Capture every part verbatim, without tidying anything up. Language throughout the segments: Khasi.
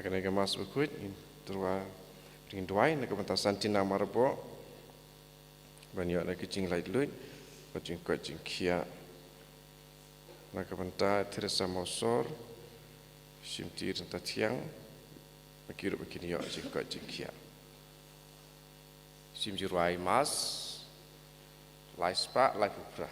Kane ka Mass bakhuid, ngin tyrwa, ngin duwai na ka bynta Santina Marbo, ban ïoh na ka jinglaitluid bad jingkoit jingkhiah. Na ka bynta Teresa Mawsor, Shimti Ryntathiang, ba ki ruh ba kin ïoh jingkoit jingkhiah. Shim jingrwai Mass, lai spah laiphew phra.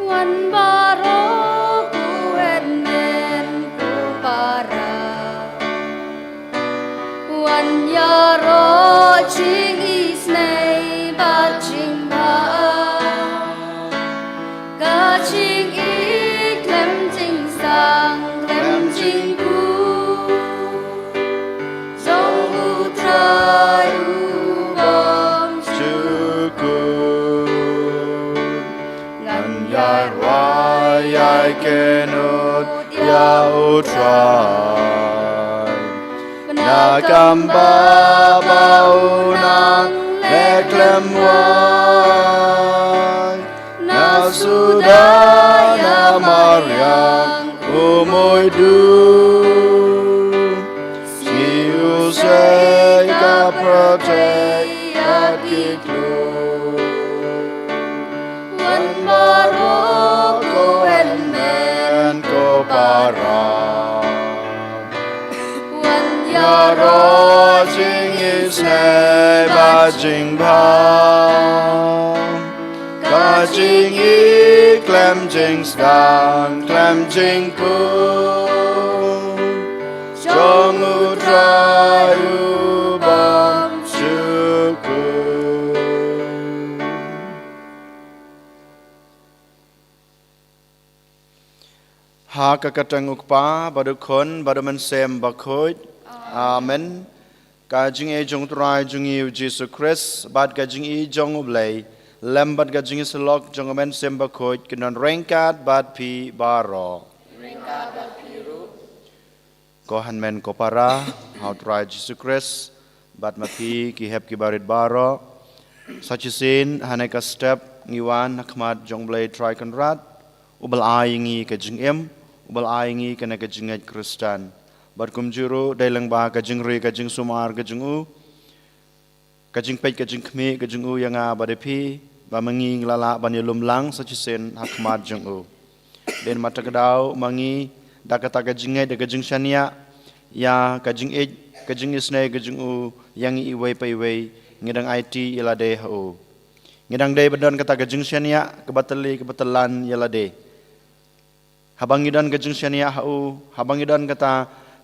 Wan baroh ko hynmen ko para, wan ïaroh jingisynei bad jingbha. Ka jingïeit khlem jingsdang khlem jingkhuid jong U Trai U Bymjukut. Ngan ïai rwai ïai kynnoh ïa U Trai, na ka bynta ba u nang leh khlem wai. Na suda na mariang u mui du, sngi u sei ka pyrthei ïa ki klur. Wan baroh ko hynmen ko para, wan ïaroh jingisynei bad jingbha. Ka jingïeit khlem jingsdang khlem jingkhuid jong U Trai U Bymjukut. Ha ka kyrteng U Kpa bad U Khun bad U Mynsiem Bakhuid. Amen. Ka jingïeit jong U Trai jong ngi U Jisu Khrist bad ka jingïeit jong U Blei lem bad ka jingïasyllok jong U Mynsiem Bakhuid kin don ryngkat bad phi baroh. Ko hynmen ko para ha U Trai Jisu Khrist bad ma phi ki hep ki barit baroh. Sa shisien ha kane ka step ngi wan ha khmat jong U Blei Trai Kynrad, uba la ai ïa ngi ka jingim, uba la ai ïa ngi kane ka jingngeit Khristan. Bad kumjuh ruh dei lyngba ka jingri ka jingsumar ka jong u, ka jingpeit ka jingkhmih ka jong u ïa nga bad ïa phi, ba ma ngi ngi la lah ban ïalum lang sa shisien ha khmat jong u. Dei namar kata ka daw ma ngi da kata ka jingngeit da ka jingshaniah ïa ka jingïeit ka jingisynei ka jong u ïa ngi iwei pa iwei, ngi dang aiti ïa lade ha u. Ngi dang dei ban don kata ka jingshaniah kaba tylli kaba tylan ïa lade. Haba ngi don ka jingshaniah ha u, haba ngi don kata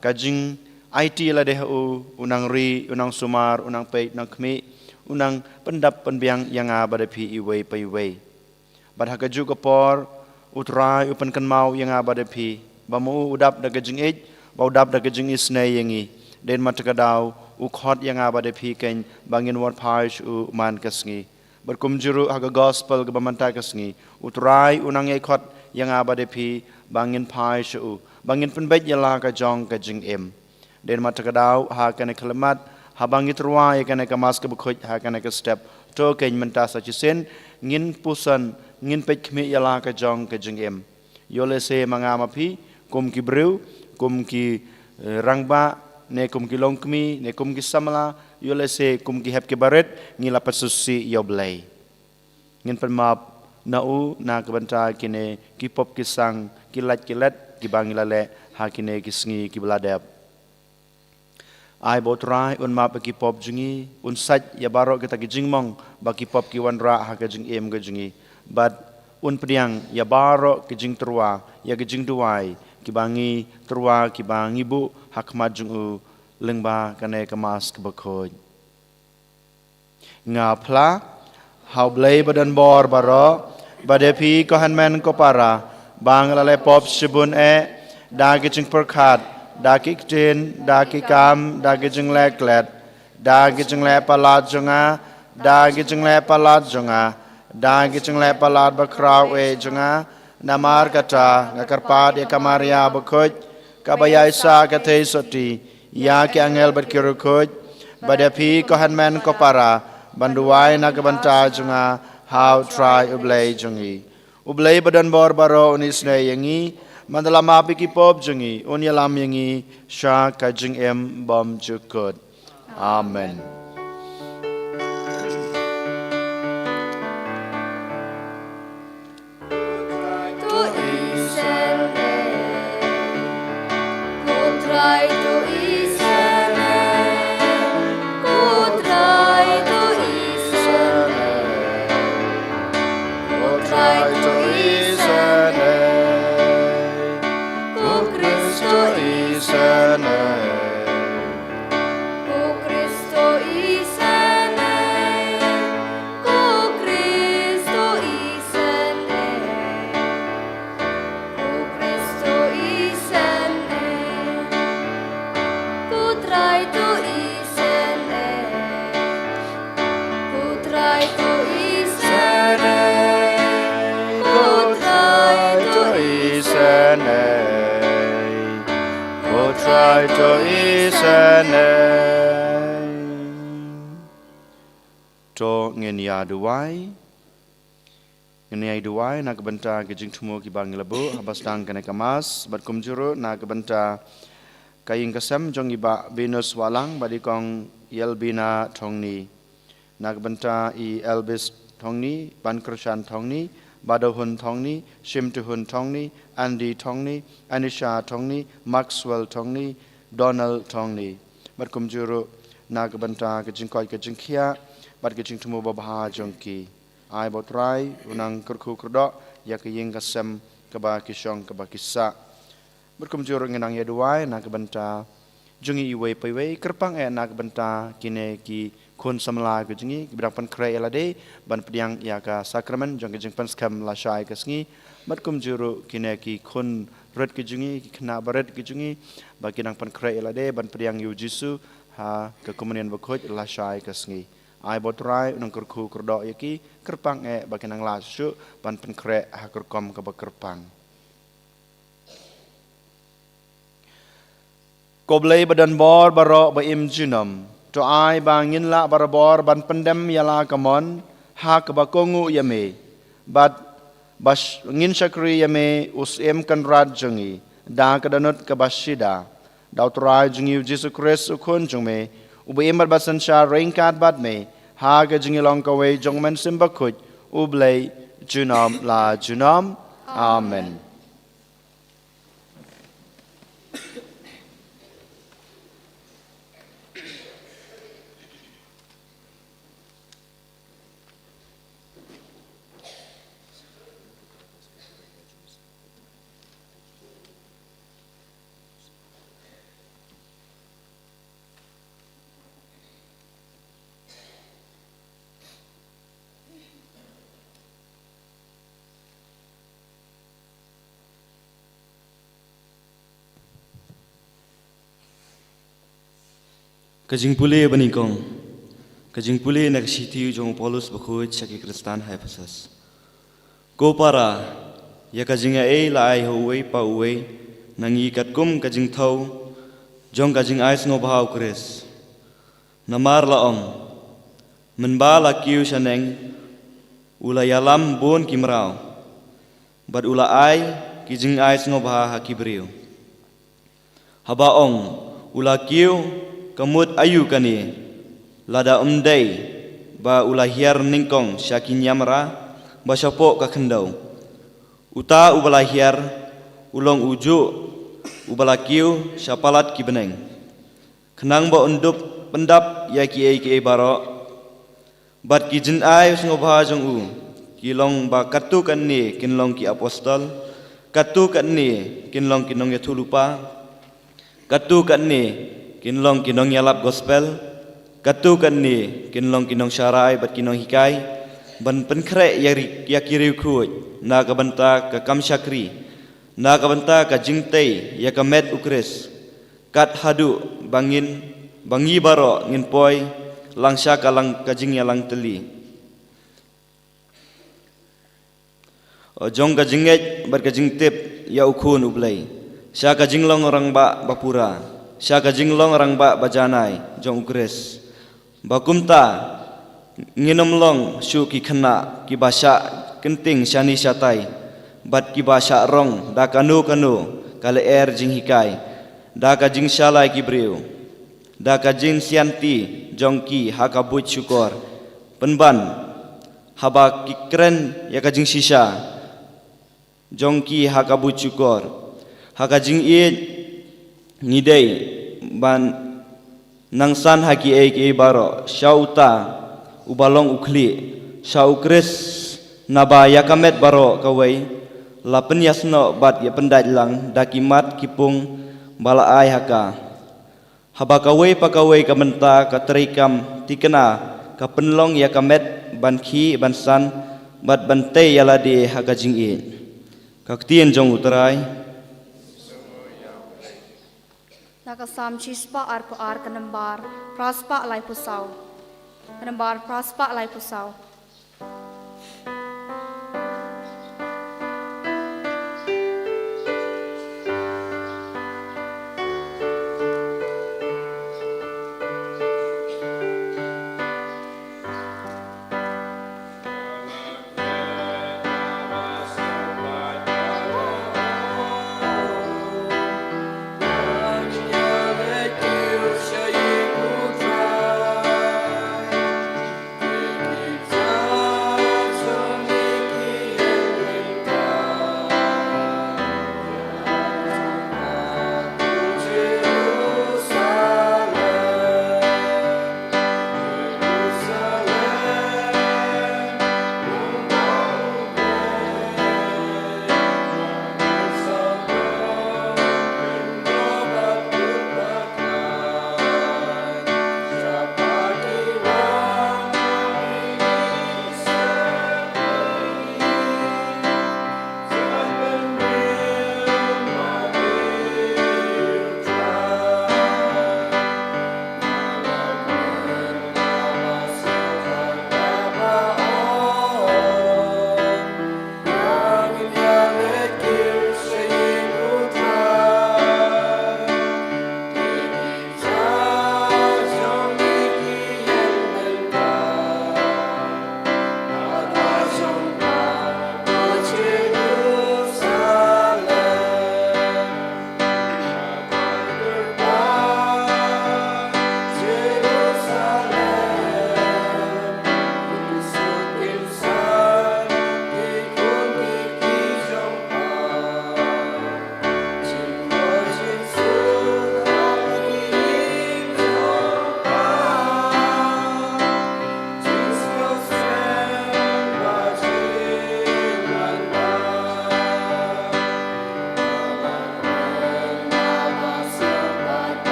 ka jingaiti ïa lade ha u, u nang ri, u nang sumar, u nang peit, u nang khmih, u nang pyndap pynbiang ïa nga bad ïa phi iwei pa iwei. Bad ha kajuh ka por U Trai u pynkynmaw ïa nga bad ïa phi ba ma u u dap da ka jingïeit, ba u dap da ka jingisynei ïa ngi. Dei namar kata ka daw u khot ïa nga bad ïa phi keiñ ba ngin wan phai sha u man ka sngi. Bad kumjuh ruh ha ka gospel kaba mynta ka sngi, U Trai u nang ïai khot ïa nga bad ïa phi ba ngin phai sha u, ba ngin pynbeit ïa la ka jong ka jingim. Dei namar kata ka daw ha kane ka khyllipmat, haba ngi tyrwa ïa kane ka Mass kaba khuid ha kane ka step, to keiñ mynta sa shisien ngin puson, ngin peit khmih ïa la ka jong ka jingim. Ïoh lehse ma nga ma phi kum ki briew, kum ki, eh, rangbah, ne kum ki longkmie, ne kum ki samla, ïoh lehse kum ki hep ki barit, ngi la pynsngewsih ïa U Blei. Ngin pynmap na u na ka bynta kine ki pop ki sang, ki lait ki let kiba ngi la leh ha kine ki sngi kiba la dep. Ai ba U Trai un map ïa ki pop jong ngi, un sait ïa baroh kita ki jingmong ba ki pop ki wanrah ha ka jingim ka jong ngi. Bad un pdiang ïa baroh ki jingtyrwa, ïa ki jingduwai kiba ngi tyrwa, kiba ngi buh ha khmat jong u lyngba kane ka Mass kaba khuid. Nga phla ha U Blei ba don bor baroh, bad ïa phi ko hynmen ko para, ba nga la leh pop shibun eh, da ki jingpyrkhat, da ki ktien, da ki kam, da ki jingleh klet, da ki jingleh palat jong nga, da ki jingleh palat jong nga, da ki jingleh palat bakhraw eh jong nga. Namar kata nga kyrpad ïa ka Maria bakhuid, Kaba ïaisah ka theisotti ïa ki angel bad ki riewkhuid, bad ïa phi ko hynmen ko para, ban duwai na ka bynta jong nga ha U Trai U Blei jong ngi. U Blei ba don bor baroh un isynei ïa ngi, ban da la map ïa ki pop jong ngi, un ïalam ïa ngi sha ka jingim bymjukut. Amen. Ko Kristo isynei, ko Kristo isynei, ko Kristo isynei, ko Trai to isynei, ko Trai to isynei, ko Trai to isynei, ko Trai to isynei. To ngin ïa duwai. Ngin ïa duwai na ka bynta ki jingthmu kiba ngi la buh haba sdang kane ka Mass, bad kumjuh ruh na ka bynta ka ïing ka sem jong i Bah Binus Wahlang bad i Kong Yelbina Thongni. Na ka bynta i Elvis Thongni, Ban Krishan Thongni, Badahun Thongni, Shimtuhun Thongni, Andy Thongni, Anisha Thongni, Maxwell Thongni, Donald Thongni. Bad kumjuh ruh na ka bynta ka jingkoit ka jingkhiah bad ka jingthmu babha jong ki. Ai ba U Trai un nang kyrkhu kyrdoh ïa ka ïing ka sem kaba ki shong kaba ki sah. Bad kumjuh ruh ngin nang ïa duwai na ka bynta jong ngi iwei pa iwei, kyrpang eh na ka bynta kine ki khun samla ki jong ngi kiba dang pynkhreh ïa lade ban pdiang ïa ka sakramen jong ka jingpynskhem lashai ka sngi. Bad kumjuh ruh kine ki khun rit ki jong ngi, ki khynnah barit ki jong ngi, ba ki dang pynkhreh ïa lade ban pdiang ïa U Jisu ha ka Komunion Bakhuid lashai ka sngi. Ai ba U Trai un nang kyrkhu kyrdoh ïa ki, kyrpang eh ba ki nang lah shuh ban pynkhreh ha ka rukom kaba kyrpang. Ko Blei ba don bor baroh ba im junom, to ai ba ngin lah barabor ban pyndem ïa la ka mon ha kaba kohnguh ïa me, bad ba sh-, ngin shakri ïa me U Syiem Kynrad jong ngi da ka dohnud kaba shida, da U Trai jong ngi U Jisu Khrist U Khun jong me, uba im bad ba synshar ryngkat bad me ha ka jingïalong kawei jong U Mynsiem Bakhuid, U Blei junom la junom. Amen. Ka jingpule banyngkong. Ka jingpule na ka shithi jong u Paulus bakhuid sha ki Khristan ha Ephesus. Ko para, ïa ka jingaiei la ai ha uwei pa uwei na ngi katkum ka jingthew jong ka jingai sngewbha u Khrist. Namar la ong, mynba la kiew shaneng, u la ïalam bun ki mraw, bad u la ai ki jingai sngewbha ha ki briew. Haba ong, u la kiew, ka mut aïu kane, lada ym dei ba u la hiar nyngkong sha ki niam ra ba shapoh ka khyndew. Uta uba la hiar, u long ujuh uba la kiew sha palat ki bneng, khnang ba un dup pyndap ïa kiei kiei baroh. Bad ki jingai sngewbha jong u ki long ba katto katne kin long ki apostol, katto katne kin long ki nongïathuhlypa, katto katne kin long ki nongïalap gospel, katto katne kin long ki nongsharai bad ki nonghikai, ban pynkhreh ïa ri-, ïa ki riewkhuid na ka bynta ka kam shakri, na ka bynta ka jingtei ïa ka met u Khrist, kat haduh ba ngin, ba ngi baroh ngin poi lang sha ka lang ka jingïalang tylli. O jong ka jingngeit bad ka jingtip ïa u Khun u Blei, Sha ka jinglong rangbah bapura, sha ka jinglong rangbah bajanai jong u Khrist. Ba kumta, nginym long shuh ki khynnah kiba shah kynting shane shatai, bad kiba shah rong da kano kano ka lyer jinghikai, da ka jingshalai ki briew, da ka jingsianti jong ki ha ka buit shukor. Pynban, haba ki kren ïa ka jingshisha jong ki ha ka buit shukor, ha ka jingïeit, ngi dei ban nang san ha kiei kiei baroh sha uta uba long u khlieh, sha u Khrist, naba ïa ka met baroh kawei la pynïasnoh bad ïa pyndait lang da ki mat ki pung ba la ai ha ka. Haba kawei pa kawei ka bynta ka treikam thikna ka pynlong ïa ka met ban khih ban san bad ban tei ïa lade ha ka jingïeit. Ka ktien jong u Trai. Na ka Salm shispah arphew ar, ka nambar phraspah laiphew saw. Ka nambar phraspah laiphew saw.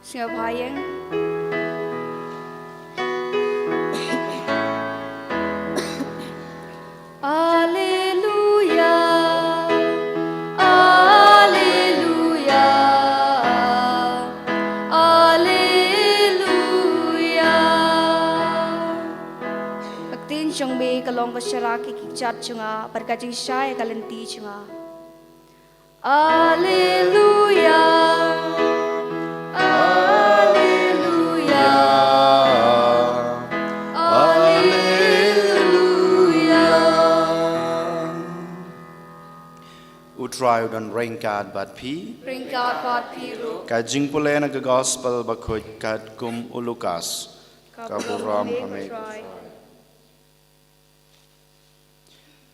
Sngewbha ïeng. Alleluia, alleluia, alleluia. Ka ktien jong me ka long ka sharak ïa ki kjat jong nga, bad ka jingshai ïa ka lynti jong nga. Alleluia, Alleluia, Alleluia. U Trai u don ryngkat bad phi. Ryngkat bad phi ruh. Ka jingpule na ka Gospel bakhuid katkum u Lukas. Ka burom ha me.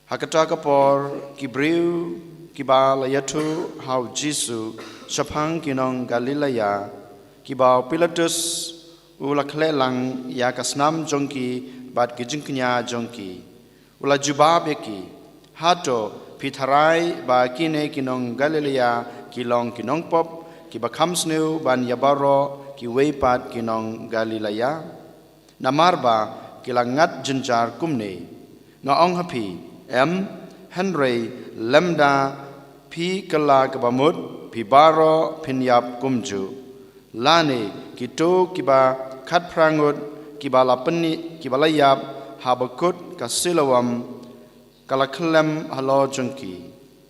Ha kata ka por, ki briew kiba la ïathuh ha u Jisu shaphang ki nong Galilea, kiba u Pilatus u la khleh lang ïa ka snam jong ki bad ki jingkñia jong ki, u la jubab ïa ki, "Hato phi tharai ba kine ki nong Galilea ki long ki nongpop, kiba kham sniew ban ïa baroh kiwei pat ki nong Galilea? Namar ba ki la ngat jynjar kumne. Nga ong ha phi, em, hynrei lymda phi kylla kaba mut, phi baroh phin ïap kumjuh." Lane kito kiba khatphra ngut kiba la pyni, kiba la ïap haba kut ka Siloam ka la khyllem halor jong ki.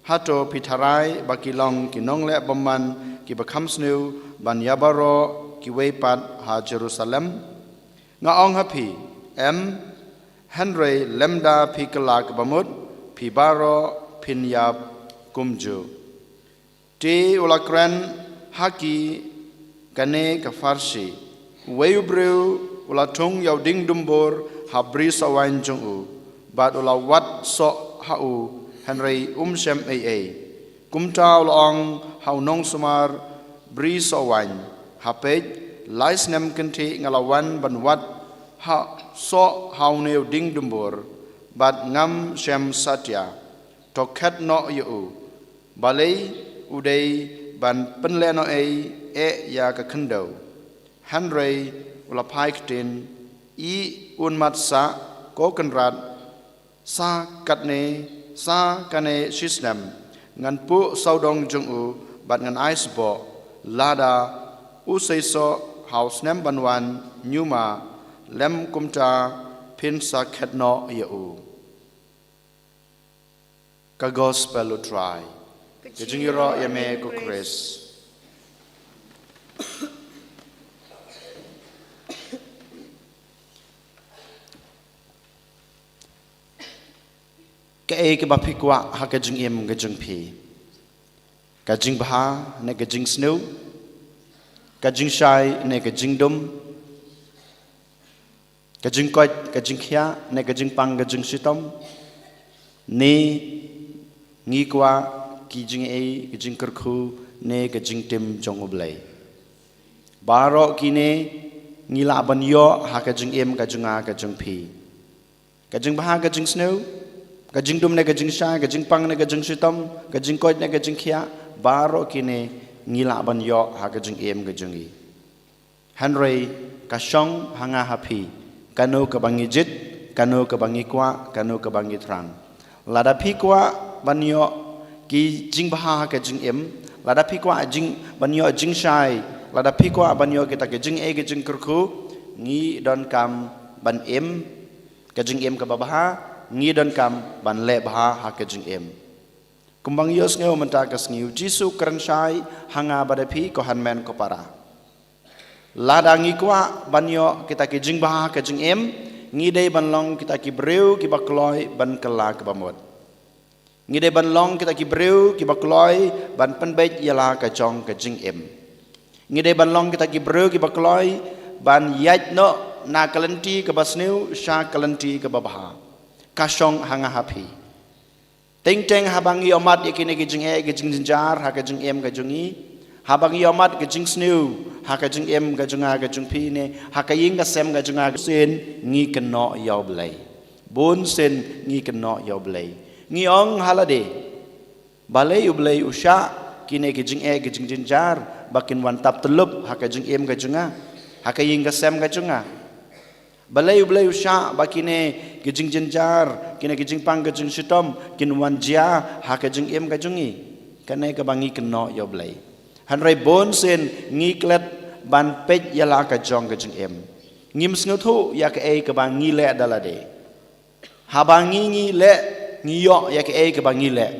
Hato phi tharai ba ki long ki nongleh bymman kiba kham sniew ban ïa baroh kiwei pat ha Jerusalem? Nga ong ha phi, em, hynrei lymda phi kylla kaba mut, phi baroh phin ïap kumjuh. Te u la kren ha ki kane ka pharshi. Uwei u briew u la thung ïa u dieng dumbur ha bri sohwaiñ jong u, bad u la wad soh ha u, hynrei um shem ei ei. Kumta u la ong ha u nongsumar bri sohwaiñ, "Ha peit, lai snem kynthih nga la wan ban wad ha soh ha une u dieng dumbur, bad ngam shem satia. To khet noh ïa u." Balei u dei ban pynlehnohei eh ïa ka khyndew? Hynrei u la phai ktien, "Ïeh un mat sah, ko Kynrad, sa katne, sa kane shisnem, ngan puh sawdong jong u bad ngan ai sboh. Lada u seisoh ha u snem ban wan, ñiuma, lym kumta phin sa khet noh ïa u." Ka Gospel u Trai. Ka jingïaroh ïa me ko Khrist. Kaei kaba phi kwah ha ka jingim ka jong phi? Ka jingbha ne ka jingsniew? Ka jingshai ne ka jingdum? Ka jingkoit, ka jingkhiah, ne ka jingpang, ka jingshitom? Ne ngi kwah ki jingaiei, ka jingkyrkhu, ne ka jingtim jong U Blei? Baroh kine ngi lah ban ïoh ha ka jingim ka jong nga ka jong phi. Ka jingbha, ka jingsniew, ka jingdum ne ka jingshai, ka jingpang ne ka jingshitom, ka jingkoit ne ka jingkhiah, baroh kine ngi lah ban ïoh ha ka jingim ka jong ngi. Hynrei ka shong ha nga ha phi, kano kaba ngi jied, kano kaba ngi kwah, kano kaba ngi thrang. Lada phi kwah ban ïoh ki jingbha ha ka jingim, lada phi kwah jing, ban ïoh jingshai, lada phi kwah ban ïoh kita ki jingaiei ki jingkyrkhu, ngi donkam ban im ka jingim kaba bha, ngi donkam ban leh bha ha ka jingim. Kumba ngi ïohsngew mynta ka sngi, U Jisu u kren shai ha nga bad ha phi ko hynmen ko para. Lada ngi kwah ban ïoh kita ki jingbha ha ka jingim, ngi dei ban long kita ki briew kiba kloi ban kylla kaba mut. Ngi dei ban long kita ki briew kiba kloi ban pynbeit ïa la ka jong ka jingim. Ngi dei ban long kita ki briew kiba kloi ban ïaid noh na ka lynti kaba sniew sha ka lynti kaba bha. Ka shong ha nga ha phi. Teng teng haba ngi ïohmat ïa kine ki jingaiei ki jingjynjar ha ka jingim ka jong ngi, haba ngi ïohmat ki jingsniew ha ka jingim ka jong nga ka jong phi, ne ha ka ïing ka sem ka jong nga, shisien ngi kynnoh ïa U Blei. Bun sien ngi kynnoh ïa U Blei. Ngi ong ha lade, balei U Blei u shah kine ki jingaiei ki jingjynjar ba kin wan tap tyllup ha ka jingim ka jong nga, ha ka ïing ka sem ka jong nga? Balei U Blei u shah ba kine ki jingjynjar, kine ki jingpang ka jingshitom kin wan jia ha ka jingim ka jong ngi? Kane kaba ngi kynnoh ïa U Blei. Hynrei bun sien ngi klet ban peit ïa la ka jong ka jingim. Ngim sngewthuh ïa kaei kaba ngi leh da lade. Haba ngi, ngi leh, ngi ïoh ïa kaei kaba ngi leh.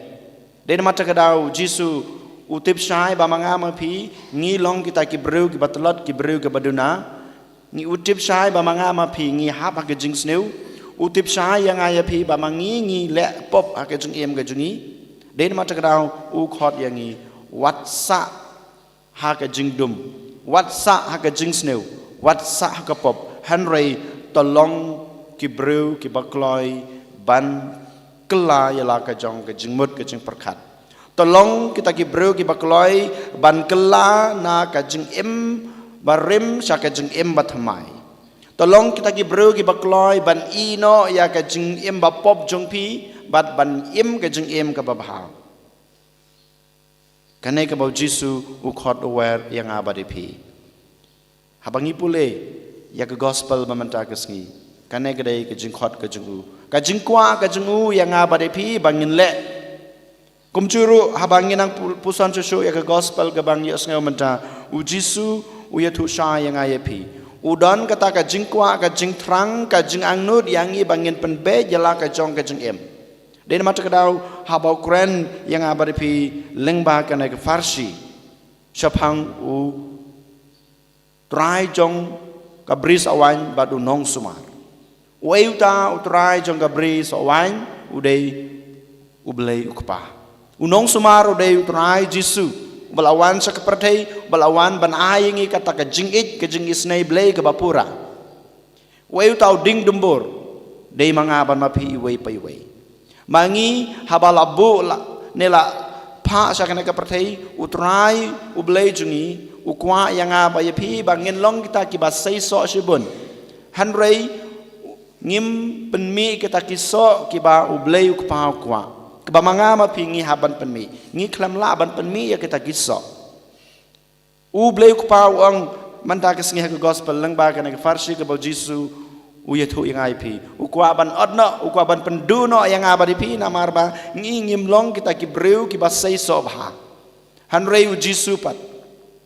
Dei namar kata ka daw u Jisu u tip shai ba ma nga ma phi ngi long kita ki briew kiba tlot, ki briew kiba duna. Ngi, u tip shai ba ma nga ma phi ngi hap ha ka jingsniew. U tip shai ïa nga ïa phi ba ma ngi ngi leh pop ha ka jingim ka jong ngi. Dei namar kata ka daw u khot ïa ngi, wat sah ha ka jingdum, wat sah ha ka jingsniew, wat sah ha ka pop. Hynrei to long ki briew kiba kloi ban kylla ïa la ka jong ka jingmut ka jingpyrkhat. To long kita ki briew kiba kloi ban kylla na ka jingim barim sha ka jingim bathymmai. To long kita ki briew kiba kloi ban ïehnoh ïa ka jingim bapop jong phi bad ban im ka jingim kaba bha. Kane kaba u Jisu u khot u wer ïa nga bad ïa phi. Haba ngi pule ïa ka gospel ba mynta ka sngi, kane ka dei ka jingkhot ka jong u, ka jingkwah ka jong u ïa nga bad ïa phi ba ngin leh. Kumjuh ruh haba ngi nang pu-, puson shuh shuh ïa ka gospel kaba ngi ïohsngew mynta, u Jisu u ïathuh shai ïa nga ïa phi. U don kata ka jingkwah, ka jingthrang, ka jingangnud ïa ngi ba ngin pynbeit ïa la ka jong ka jingim. Dei namar kata ka daw haba u kren ïa nga bad ïa phi lyngba kane ka pharshi shaphang u trai jong ka bri sawaiñ bad u nongsumar. Uei uta u trai jong ka bri sawaiñ? U dei U Blei U Kpa. U nongsumar u dei u Trai Jisu, uba la wan sha ka pyrthei, uba la wan ban ai ïa ngi kata ka jingïeit, ka jingisynei Blei kaba pura. Uei uta u ding dumbur? Dei ma nga bad ma phi iwei pa iwei. Ma ngi haba la buh la, ne la phah sha kane ka pyrthei, u Trai U Blei jong ngi u kwah ïa nga bad ïa phi ba ngin long kita kiba seisoh shibun. Hynrei ngim pynmih kita ki soh kiba U Blei U Kpa u kwah, kaba ma nga ma phi ngi hap ban pynmih. Ngi khlem lah ban pynmih ïa kita ki soh. U Blei U Kpa u ong mynta ka sngi ha ka gospel lyngba kane ka pharshi kaba u Jisu u ïathuh ïa nga ïa phi, u kwah ban ot noh, u kwah ban pynduh noh ïa nga bad ïa phi namar ba ngi ngim long kita ki briew kiba seisoh bha. Hynrei u Jisu pat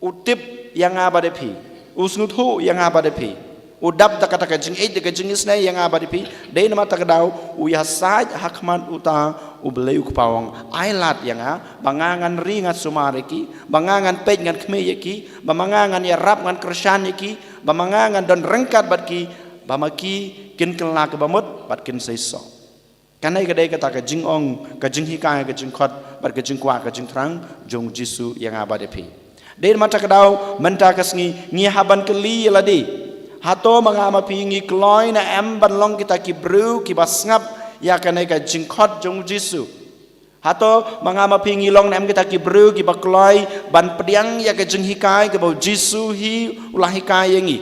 u tip ïa nga bad ïa phi, u sngewthuh ïa nga bad ïa phi. U dap da kata ka jingïeit, da ka jingisynei ïa nga bad ïa phi. Dei namar kata ka daw u ïasaid ha khmat uta U Blei U Kpa, u ong, ai lad ïa nga ba nga ngan ri ngan sumar ïa ki, ba nga ngan peit ngan khmih ïa ki, ba ma nga ngan ïarap ngan kyrshan ïa ki, ba ma nga ngan don ryngkat bad ki, ba ma ki kin kylla kaba mut bad kin seisoh. Kane ka dei kata ka jingong, ka jinghikai, ka jingkhot bad ka jingkwah, ka jingthrang jong u Jisu ïa nga bad ïa phi. Dei namar kata ka daw mynta ka sngi ngi hap ban kylli ïa lade, hato ma nga ma phi ngi kloi ne em ban long kita ki briew kiba sngap ïa kane ka jingkhot jong u Jisu? Hato ma nga ma phi ngi long ne em kita ki briew kiba kloi ban pdiang ïa ka jinghikai kaba u Jisu hi u la hikai ïa ngi?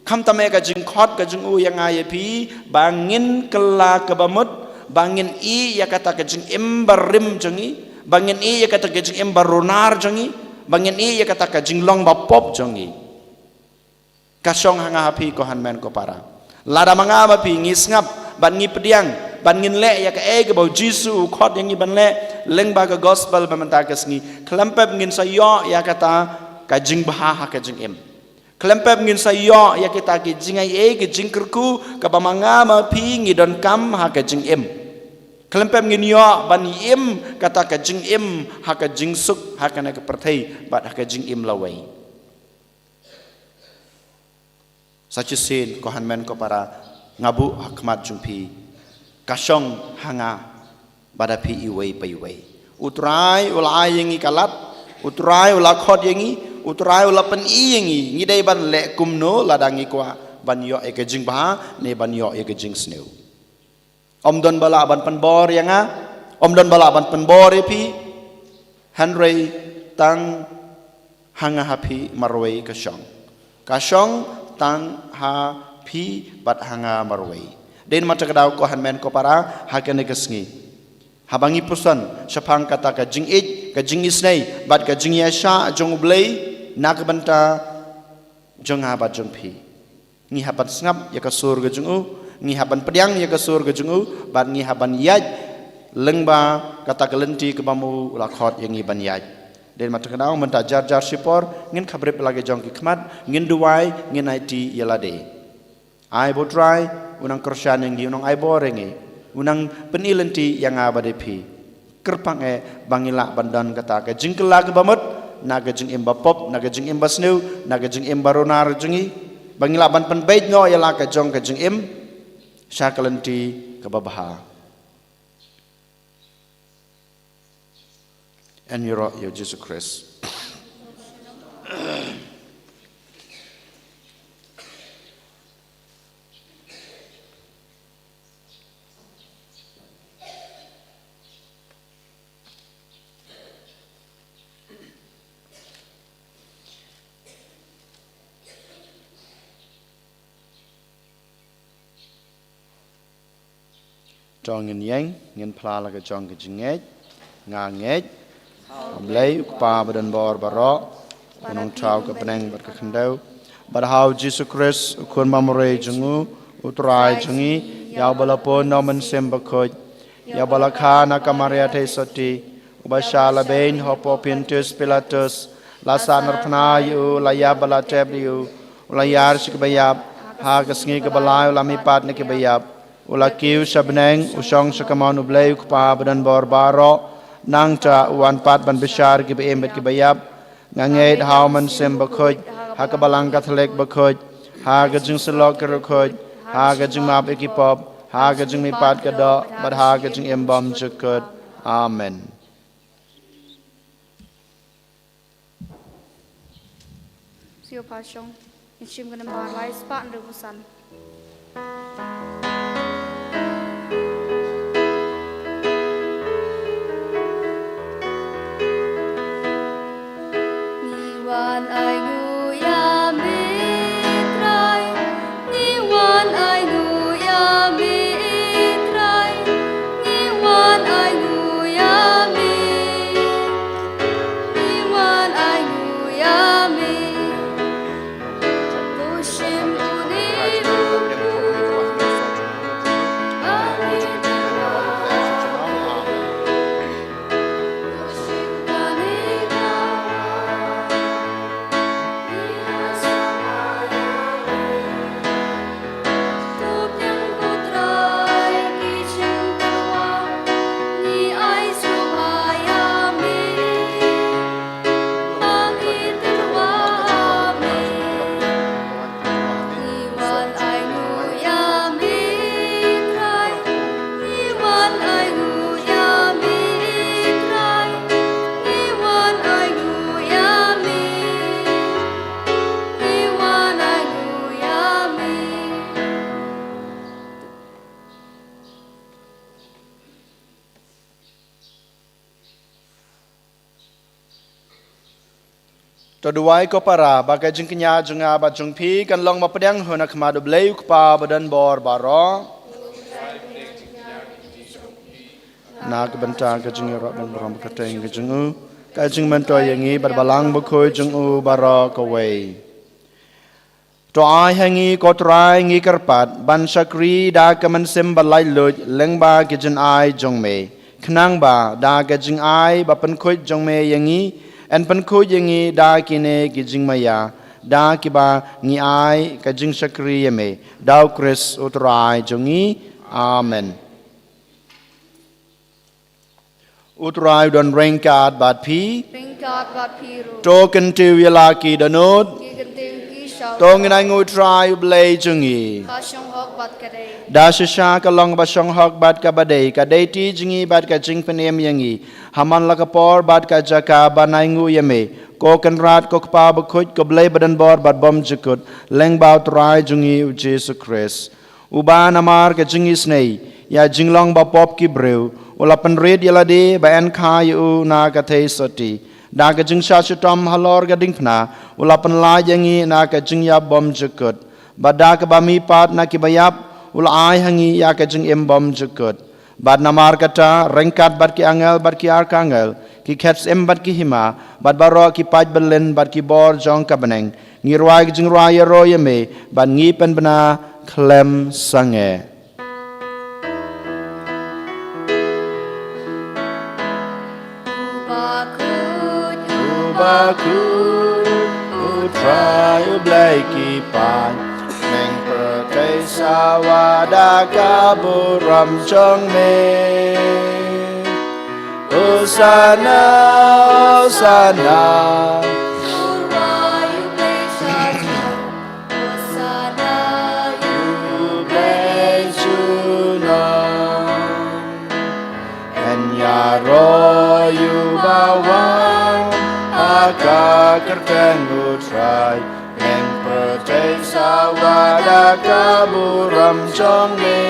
Khamtam eh ka jingkhot ka jong u ïa nga ïa phi ba ngin kylla kaba mut, ba ngin ïeh ïa kata ka jingim barim jong ngi, ba ngin ïeh ïa kata ka jingim barunar jong ngi, ba ngin ïeh ïa kata ka jinglong bapop jong ngi. Ka shong ha nga ha phi, ko hynmen ko para. Lada ma nga ma phi ngi sngap bad ngi pdiang bad ngin leh ïa kaei kaba u Jisu u khot ïa ngi ban leh lyngba ka gospel ba mynta ka sngi, khlem pep ngin sa ïoh ïa kata ka jingbha ha ka jingim. Khlem pep ngin sa ïoh ïa kita ki jingaiei, ki jingkyrkhu kaba ma nga ma phi ngi donkam ha ka jingim. Khlem pep ngin ïoh ban im kata ka jingim ha ka jingsuk ha kane ka pyrthei bad ha ka jingim lawei. Sa shisien, ko hynmen ko para, nga buh ha khmat jong phi, ka shong ha nga bad ha phi iwei pa iwei. U Trai u la ai ïa ngi ka lad, u Trai u la khot ïa ngi, u Trai u la pyni ïa ngi, ngi dei ban leh kumno lada ngi kwah ban ïoh ïa ka jingbha ne ban ïoh ïa ka jingsniew. Ym don ba lah ban pynbor ïa nga, ym don ba lah ban pynbor ïa phi, hynrei tang ha nga ha phi marwei ka shong. Ka shong tang ha phi bad ha nga marwei. Dei namar kata ka daw, ko hynmen ko para, ha kane ka sngi, haba ngi puson shaphang kata ka jingïeit, ka jingisynei bad ka jingïaishah jong U Blei na ka bynta jong nga bad jong phi, ngi hap ban sngap ïa ka sur ka jong u, ngi hap ban pdiang ïa ka sur ka jong u, bad ngi hap ban ïaid lyngba kata ka lynti kaba ma u u la khot ïa ngi ban ïaid. Dei namar kata ka daw, mynta jar jar shipor ngin khapbrip la ki jong ki khmat, ngin duwai, ngin aiti ïa lade. Ai ba u Trai un nang kyrshan ïa ngi, un nang ai bor ïa ngi, un nang pyni lynti ïa nga bad ïa phi. kyrpang eh ba ngi lah ban don kata ka jingkylla kaba mut na ka jingim bapop, na ka jingim basniew, na ka jingim barunar jong ngi, ba ngi lah ban pynbeit noh ïa la ka jong ka jingim sha ka lynti kaba bha. Yn ïaroh ïa u Jisu Khrist. To ngin ïeng, ngin phla la ka jong ka jingngeit. Nga ngeit ha U Blei U Kpa badonbor baroh, U Nongthaw ka bneng bad ka khyndew, bad ha U Jisu Khrist, U Khun Bamrai jong U, U Trai jong ngi, ïa uba la pun na U Mynsiem Bakhuid, ïa uba la kha na ka Maria Theisotti, uba shah lehbeiñ hapoh Pontius Pilatus, la sahnarphna ïa u, la ïap bad la tep ïa u, u la ïar sha kiba ïap, ha ka sngi kaba lai u la mihpat na kiba ïap, u la kiew sha bneng, u shong sha kamon U Blei U Kpa badonbor baroh, nangta u wan pat ban bishar kiba im bad kiba ïap. Nga ngeit ha U Mynsiem Bakhuid, ha ka Balang Katholik bakhuid, ha ka jingsylok ki riewkhuid, ha ka jingmap ïa ki pop, ha ka jingmihpat ka doh, bad ha ka jingim bymjukut. Amen. Sio pha shong. Ngin shim ka nambar lai spah hynriewphew san. Ngi wan ai nguh ïa me Trai. Ngi wan ai nguh ïa me Trai. Ngi wan ai nguh ïa me. Ngi wan ai nguh ïa me. To duwai ko para, ba ka jingkñia jong nga bad jong phi kan long ba pdiang ha khmat U Blei U Kpa badonbor baroh. Na ka bynta ka jingïaroh ban burom ka teng ka jong u, ka jingmyntoi ïa ngi bad Balang Bakhuid jong u baroh kawei. To ai ha ngi ko Trai, ngi kyrpad ban shakri da ka mynsiem ba laitluid lyngba ki jingai jong me, khnang ba da ka jingai ba pynkhuid jong me ïa ngi, yn pynkhuid ïa ngi da kine ki jingmaïa, da kiba ngi ai ka jingshakri ïa me, da U Khrist U Trai jong ngi. Amen. U Trai u don ryngkat bad phi. Ryngkat bad phi ruh. To kyntiew ïa la ki dohnud. Ki kyntiew ki sha. To ngin ai nguh ïa U Trai U Blei jong ngi. Ka shong hok bad ka dei. Da shisha ka long ba shong hok bad kaba dei, ka dei ti jong ngi bad ka jingpynim ïa ngi. Ha man la ka por bad ka jaka ban ai nguh ïa me, ko Kynrad, ko Kpa Bakhuid, ko Blei badonbor bad bymjukut, lyngba U Trai jong ngi U Jisu Khrist. Uba namar ka jingisynei ïa jinglong bapop ki briew, u la pynrit ïa lade ba yn kha ïa u na ka theisotti. Da ka jingshah shitom halor ka diengphna, u la pynlait ïa ngi na ka jingïap bymjukut. Bad da kaba mihpat na kiba ïap, u la ai ha ngi ïa ka jingim bymjukut. Bad namar kata, ryngkat bad ki angel bad ki arkangel, ki khetsiem bad ki hima, bad baroh ki paid byllien bad ki bor jong ka bneng, ngi rwai ka jingrwai ïaroh ïa me, bad ngi pynbna khlem sangeh. Uba khuid, uba khuid, U Trai U Blei ki paid, bneng pyrthei sawa da ka burom jong me. Hosanna, Hosanna. Ïaroh ïa uba wan ha ka kyrteng U Trai, ïeng pyrthei sawa da ka burom jong me.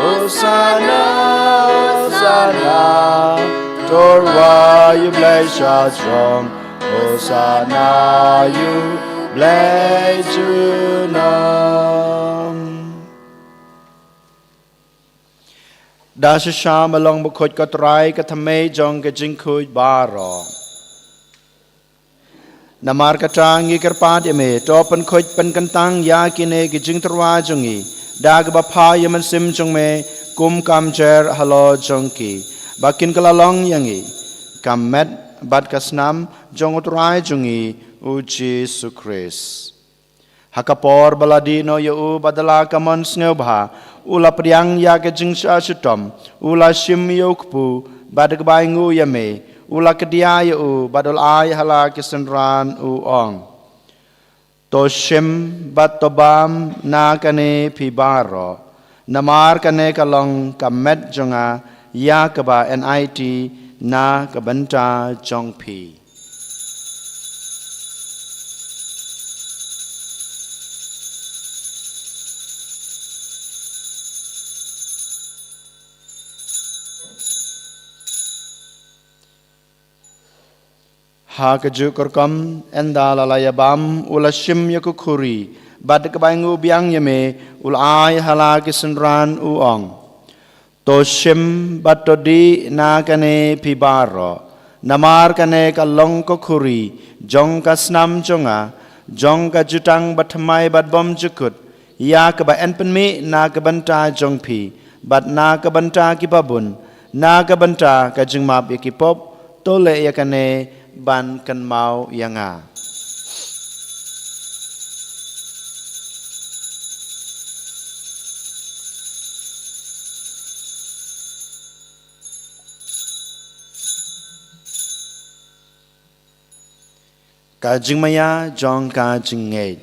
Hosanna, Hosanna, to rwai ïa U Blei sha shnong. Hosanna ïa U Blei junom. Da shisha ma long bakhuid ko Trai, ka thymmei jong ka jingkhuid baroh. Namar kata ngi kyrpad ïa me, to pynkhuid pynkyntang ïa kine ki jingtyrwa jong ngi da kaba phah ïa u Mynsiem jong me, kum kam jer halor jong ki, ba kin kylla long ïa ngi ka met bad ka snam jong U Trai jong ngi U Jisu Khrist. Ha ka por ba la dih noh ïa u bad da la ka mon sngewbha, u la pdiang ïa ka jingshah shitom, u la shim ïa u kpu bad da kaba ainguh ïa me, u la kdiah ïa u bad u la ai ha la ki synran, u ong: To shim bad to bam na kane phi baroh, namar kane ka long ka met jong nga ïa kaba yn aiti na ka bynta jong phi. Ha kajuh ka rukom, ynda la la ïa bam, u la shim ïa ka khuri bad da kaba ainguh biang ïa me, u la ai ha la ki synran, u ong: To shim bad to dih na kane phi baroh, namar kane ka long ka khuri jong ka snam jong nga, jong ka jutang bathymmai bad bymjukut, ïa kaba yn pynmih na ka bynta jong phi bad na ka bynta kiba bun, na ka bynta ka jingmap ïa ki pop. To leh ïa kane ban kynmaw ïa nga. Ka jingmaïa jong ka jingngeit.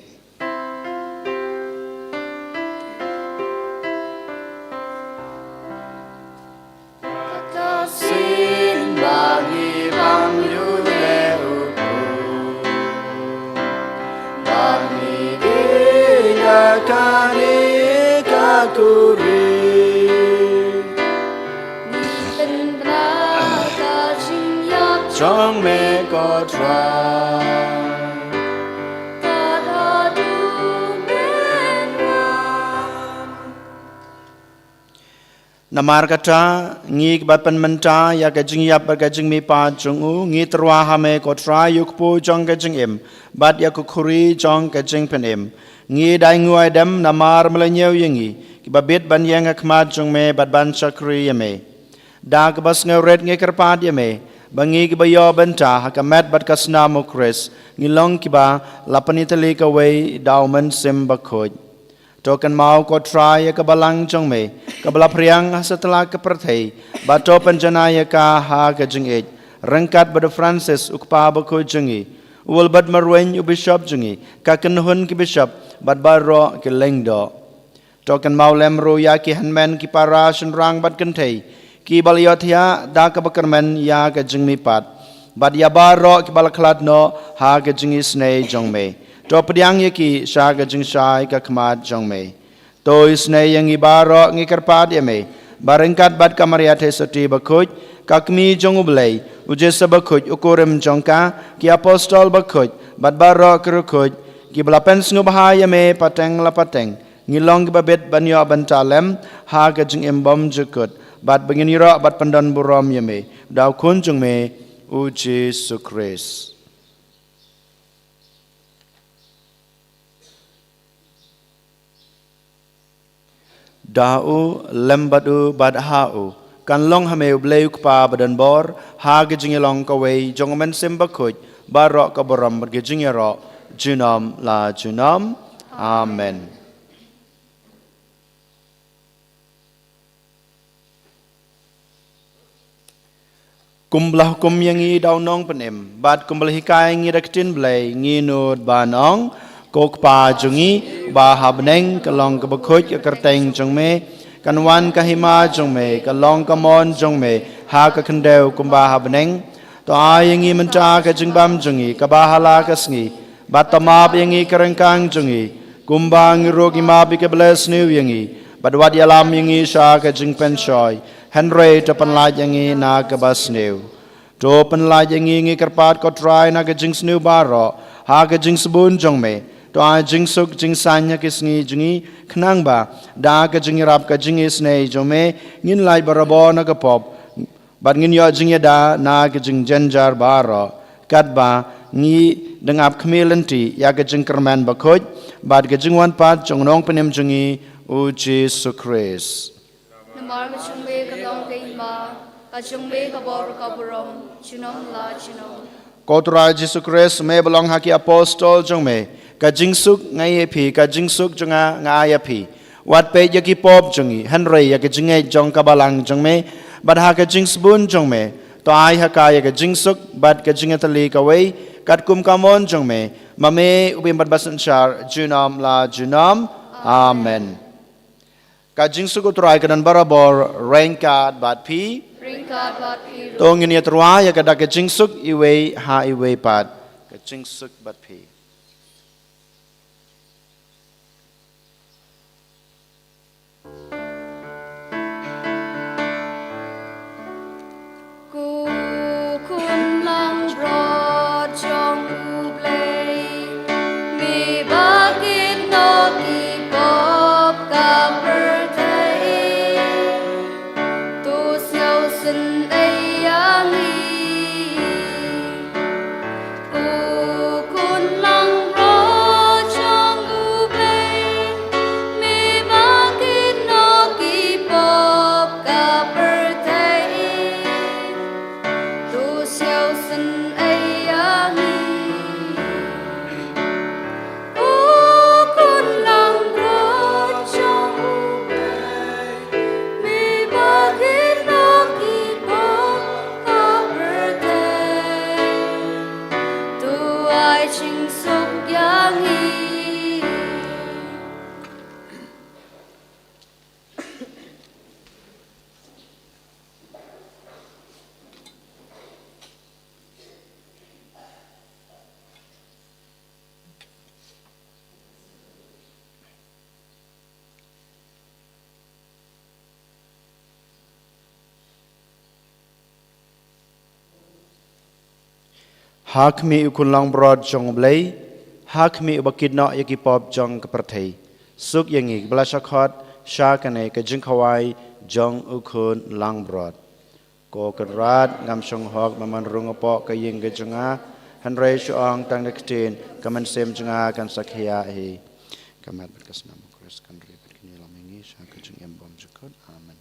Ka sien ba ngi bam ïa u Blei, ba ngi dih ïa kane ka khuri. Ngi pynbna ka jingïap jong me ko Trai. Ka haduh mynwan. Namar kata, ngi kiba pynmynta ïa ka jingïap bad ka jingmihpat jong u, ngi tyrwa ha me ko Trai ïa u kpu jong ka jingim bad ïa ka khuri jong ka jingpynim. Ngi da ainguh aidem namar me la ñiew ïa ngi kiba bit ban ïeng ha khmat jong me bad ban shakri ïa me. Da kaba sngewrit ngi kyrpad ïa me ba ngi kiba ïoh bynta ha ka met bad ka snam u Khrist, ngi long kiba la pynïatylli kawei da u Mynsiem Bakhuid. To kynmaw ko Trai ïa ka balang jong me kaba la phriang ha satlak ka pyrthei, bad to pynjanai ïa ka ha ka jingïeit, ryngkat bad u Francis u kpa bakhuid jong ngi, u Wilbert Marwein u bishop jong ngi, ka kynhun ki bishop bad baroh ki lyngdoh. To kynmaw lem ruh ïa ki hynmen ki para shynrang bad kynthei kiba la ïohthiah da kaba kyrmen ïa ka jingmihpat, bad ïa baroh kiba la khlad noh ha ka jingisynei jong me. To pdiang ïa ki sha ka jingshai ka khmat jong me. To isynei ïa ngi baroh, ngi kyrpad ïa me ba ryngkat bad ka Maria Theisotti bakhuid, ka Kmie jong u Blei, u Joseph bakhuid u kurim jong ka, ki apostol bakhuid bad baroh ki riewkhuid kiba la pynsngewbha ïa me pateng la pateng, ngi long kiba bit ban ïoh bynta lem ha ka jingim bymjukut, bad ba ngin ïaroh bad pyndonburom ïa me da u Khun jong me u Jisu Khrist. Da u, lem bad u, bad ha u, kan long ha me u Blei u Kpa badonbor, ha ka jingïalong kawei jong u Mynsiem Bakhuid, baroh ka burom bad ka jingïaroh junom la junom. Amen. Kumba la hukum ïa ngi da u nongpynim, bad kumba la hikai ïa ngi da ka ktien Blei, ngi nud ban ong: Ko Kpa jong ngi uba ha bneng, ka long kaba khuid ka kyrteng jong me, kan wan ka hima jong me, ka long ka mon jong me ha ka khyndew kumba ha bneng. To ai ïa ngi mynta ka jingbam jong ngi kaba ha la ka sngi, bad to map ïa ngi ka ryngkang jong ngi, kumba ngi ruh ngi map ïa kiba la sniew ïa ngi, bad wat ïalam ïa ngi sha ka jingpynshoi, hynrei to pynlait ïa ngi na kaba sniew. To pynlait ïa ngi, ngi kyrpad ko Trai, na ka jingsniew baroh ha ka jingsbun jong me. To ai jingsuk jingsaiñ ha ki sngi jong ngi, khnang ba da ka jingïarap ka jingisynei jong me, ngin lait barabor na ka pop, bad ngin ïoh jingïada na ka jingjynjar baroh, katba ngi dang ap khmih lynti ïa ka jingkyrmen bakhuid bad ka jingwan pat jong u nongpynim jong ngi, u Jisu Khrist. Namar ka jong me ka long ka hima, ka jong me ka bor, ka burom, junom la junom. Ko Trai Jisu Khrist, me ba la ong ha ki apostol jong me: Ka jingsuk nga ai ïa phi, ka jingsuk jong nga nga ai ïa phi. Wat peit ïa ki pop jong ngi, hynrei ïa ka jingngeit jong ka balang jong me, bad ha ka jingsbun jong me, to ai ha ka ïa ka jingsuk bad ka jingïatylli kawei, katkum ka mon jong me, ma me u bym bad basynshar junom la junom. Amen. Ka jingsuk u Trai ka don barabor ryngkat bad phi. Ryngkat bad phi ruh. To ngin ïatyrwa ïa ka da ka jingsuk iwei ha iwei pat. Ka jingsuk bad phi. Ko khun langbrot jong U Blei, me ba kit noh ki pop ka pyrthei, to sngewsynei ïa ngi. Ko khun langbrot jong U Blei, me ba kit noh ki pop ka pyrthei, to sngewsynei ïa ngi. Ko khun langbrot jong U Blei, me ba kit noh ki pop ka pyrthei, to ai jingsuk ïa ngi. Ha khmih u khun langbrot jong U Blei, ha khmih uba kit noh ïa ki pop jong ka pyrthei. Suk ïa ngi kiba la shah khot sha kane ka jingkhawai jong u khun langbrot. Ko Kynrad, ngam shong hok ba men rung hapoh ka ïing ka jong nga, hynrei shu ong tang da ka ktien, ka mynsiem jong nga kan sa khiah hi. Ka met bad ka snam u Khrist kan ri bad kan ïalam ïa ngi sha ka jingim bymjukut. Amen.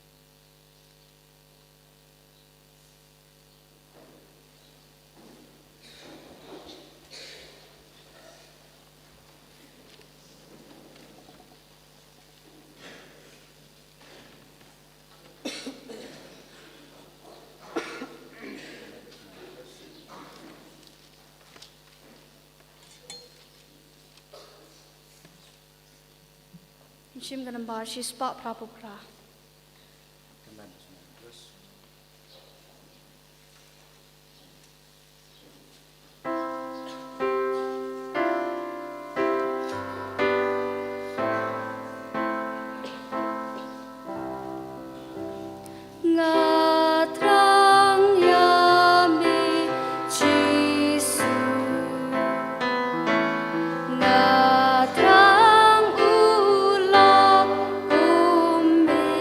Shim ka nambar shispah phraphew phra. Nga thrang ïa me Jisu, nga thrang u lok kum me.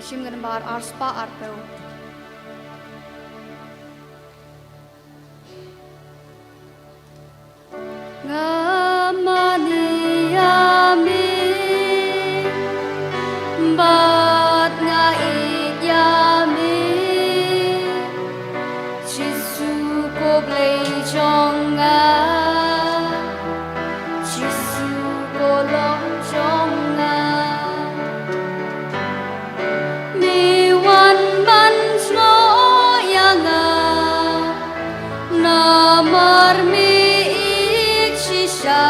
Shim ka nambar arspah arphew. Nga mane ïa me, bad nga ïeit ïa me. Jisu ko Blei jong nga, Jisu ko lok jong nga. Me wan ban snoh ïa nga, namar me ïeit shisha.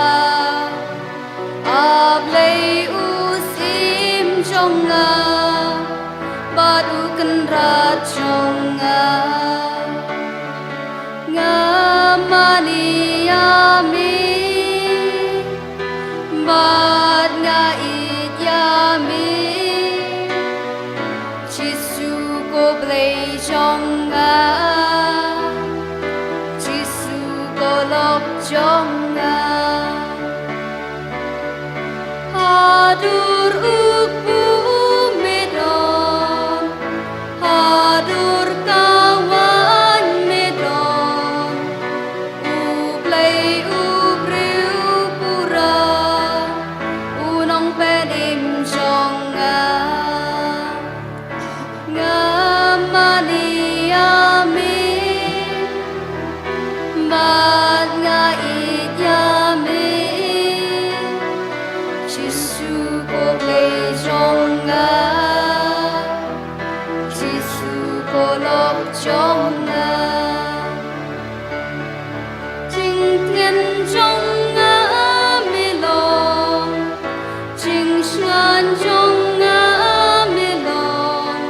A Blei u Syiem jong nga, bad u Kynrad jong nga. Nga mane ïa me, bad nga ïeit ïa me. Jisu ko Blei jong nga, Jisu ko lok jong nga. Hadur u kpu me don, hadur ka waiñ me don. U Blei u briew pura, u nongpynim jong nga. Nga mane ïa me, bad nga ïeit ïa me. Jisu ko Blei jong nga, Jisu ko lok jong nga. Jingtngen jong nga me long, jingshngaiñ jong nga me long.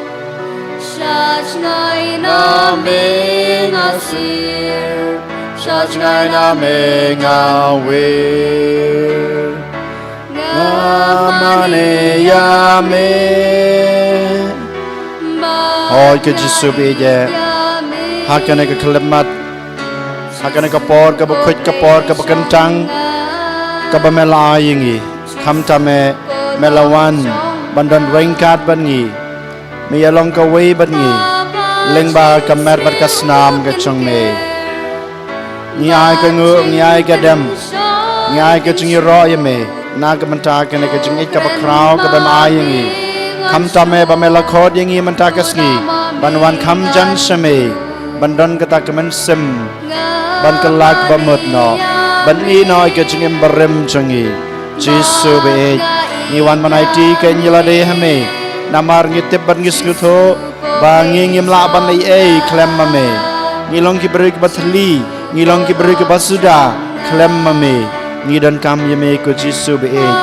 Sha jngai na me nga sir, sha jngai na me nga wir. Nga mane ïa me. Hooid ko Jisu ba ïeit, ha kane ka khyllipmat, ha kane ka por kaba khuid, ka por kaba kyntang, kaba me la ai ïa ngi. Khamtam me, me la wan ban don ryngkat bad ngi. Me ïalong kawei bad ngi lyngba ka met bad ka snam ka jong me. Ngi ai ka nguh, ngi ai ka dem, ngi ai ka jingïaroh ïa me na ka bynta kane ka jingïeit kaba khraw kaba me ai ïa ngi. Khamtam me ba me la khot ïa ngi mynta ka sngi ban wan kham jan sha me, ban don kata ka mynsiem ban kylla kaba mut noh, ban ïehnoh ïa ka jingim barim jong ngi. Jisu ba ïeit, ngi wan ban aiti kein ïa lade ha me, namar ngi tip bad ngi sngewthuh ba ngi ngim lah ban leh ei ei khlem ma me. Ngi long ki briew kiba thylli, ngi long ki briew kiba suda khlem ma me. Ngi donkam ïa me ko Jisu ba ïeit.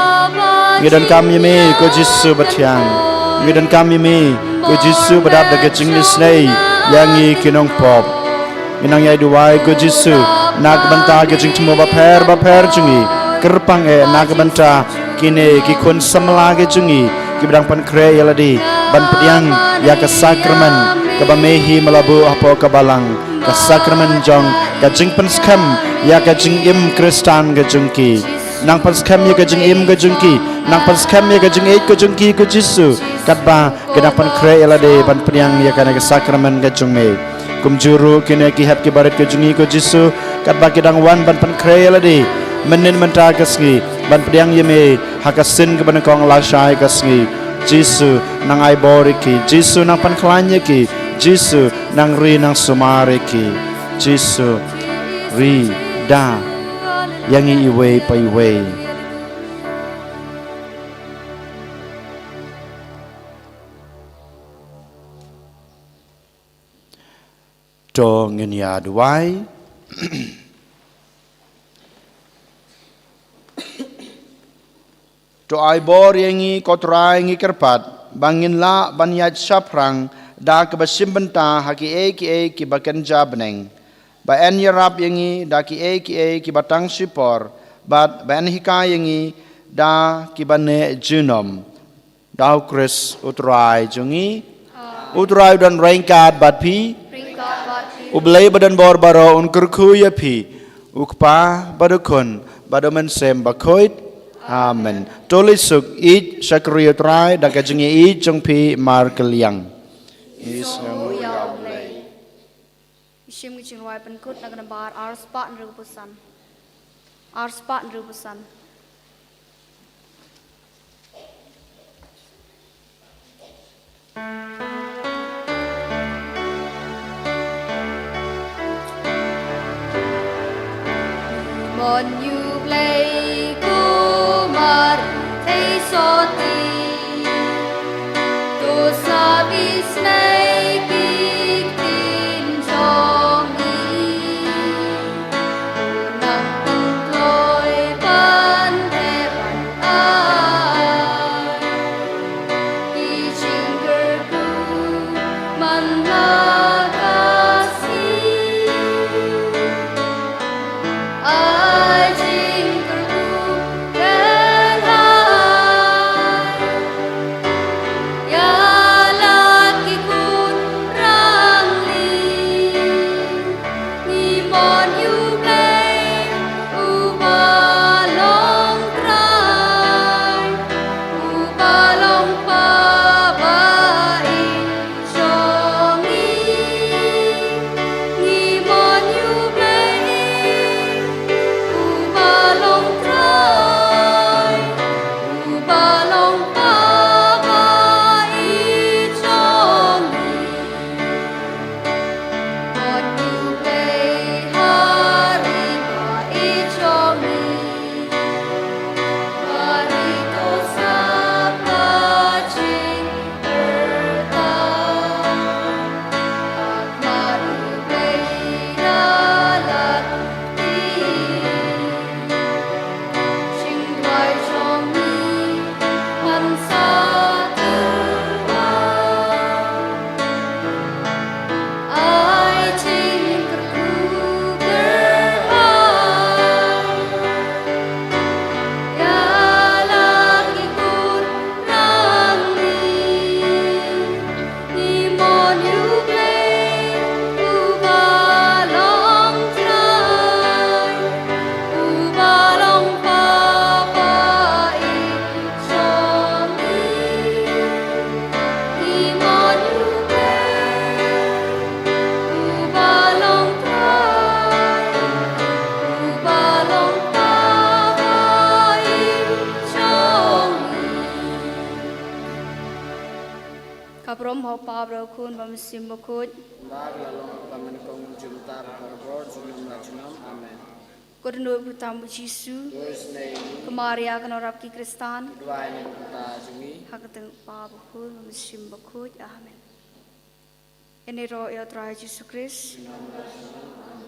Ngi donkam ïa me ko Jisu ba thiang. Ngi donkam ïa me ko Jisu ba dap da ka jingisynei ïa ngi ki nongpop. Ngi nang ïai duwai ko Jisu na ka bynta ka jingthmu bapher bapher jong ngi. Kyrpang eh na ka bynta kine ki khun samla ki jong ngi kiba dang pynkhreh ïa lade ban pdiang ïa ka sakramen kaba me hi me la buh hapoh ka balang, ka sakramen jong ka jingpynskhem ïa ka jingim Khristan ka jong ki. Nang pynskhem ïa ka jingim ka jong ki, nang pynskhem ïa ka jingïeit ka jong ki ko Jisu, katba ki dang pynkhreh ïa lade ban pdiang ïa kane ka sakramen ka jong me. Kumjuh ruh kine ki hep ki barit ki jong ngi ko Jisu, katba ki dang wan ban pynkhreh ïa lade mynnin mynta ka sngi ban pdiang ïa me ha ka sien kaba nyngkong lashai ka sngi. Jisu, nang ai bor ïa ki. Jisu, nang pynkhlaiñ ïa ki. Jisu, nang ri nang sumar ïa ki. Jisu, ri da ïa ngi iwei pa iwei. To ngin ïa duwai. To ai bor ïa ngi ko Trai, ngi kyrpad ba ngin lah ban ïaid shaphrang da kaba shim bynta ha kiei kiei kiba kynja bneng. Ba yn ïarap ïa ngi da kiei kiei kiba tang shipor, bad ba yn hikai ïa ngi da kiba neh junom. Da U Khrist U Trai jong ngi. U Trai u don ryngkat bad phi. U Blei ba don bor baroh un kyrkhu ïa phi. U Kpa bad U Khun bad U Mynsiem Bakhuid. Amen. To leit suk, ïeit sha ka ri U Trai da ka jingïeit jong phi markylliang. Ngi sngew ïa U Blei. Ngi shim ka jingrwai pynkut na ka nambar arspah hynriewphew san. Arspah hynriewphew san. Mon U Blei, ko mar thei soti, to sa bisnei ki ktien jong ngi. To nang pynkloi ban teh ban ai ki jingkyrkhu man la ka sngi. Ai jingkyrkhu kyrhai ïa la ki khun rangli. Ngi mon U Blei uba long Trai, uba long Papa ïeit jong ngi. Ngi mon U Blei uba long Trai, uba long Papa ïeit jong ngi. Mon U Blei ha ri ba ïeit jong ngi. Ha ri to sa pynjynjar ta. Mon U Blei da la ti. Jingduwai jong ngi ngan sa tyrwa. Ai jingkyrkhu kyrhai ïa la ki khun rangli. Ngi mon U Blei uba long Trai, uba long Papa ïeit jong ngi. Ngi mon U Blei uba long Trai, uba long Papa ïeit jong ngi. Ka burom ha u Kpa bad ha u Khun bad ha u Mynsiem Bakhuid. Kumba la long ha kaba nyngkong, mynta, barabor, junom la junom. Amen. Ko dohnud ba tam u Jisu. To isynei ïa ngi. Ko Maria ka nongrap ki Khristan. To duwai ïa ngi na ka bynta jong ngi. Ha ka kyrteng u Kpa, u Khun bad u Mynsiem Bakhuid. Amen. Ngin ïaroh ïa u Trai Jisu Khrist. Junom la junom.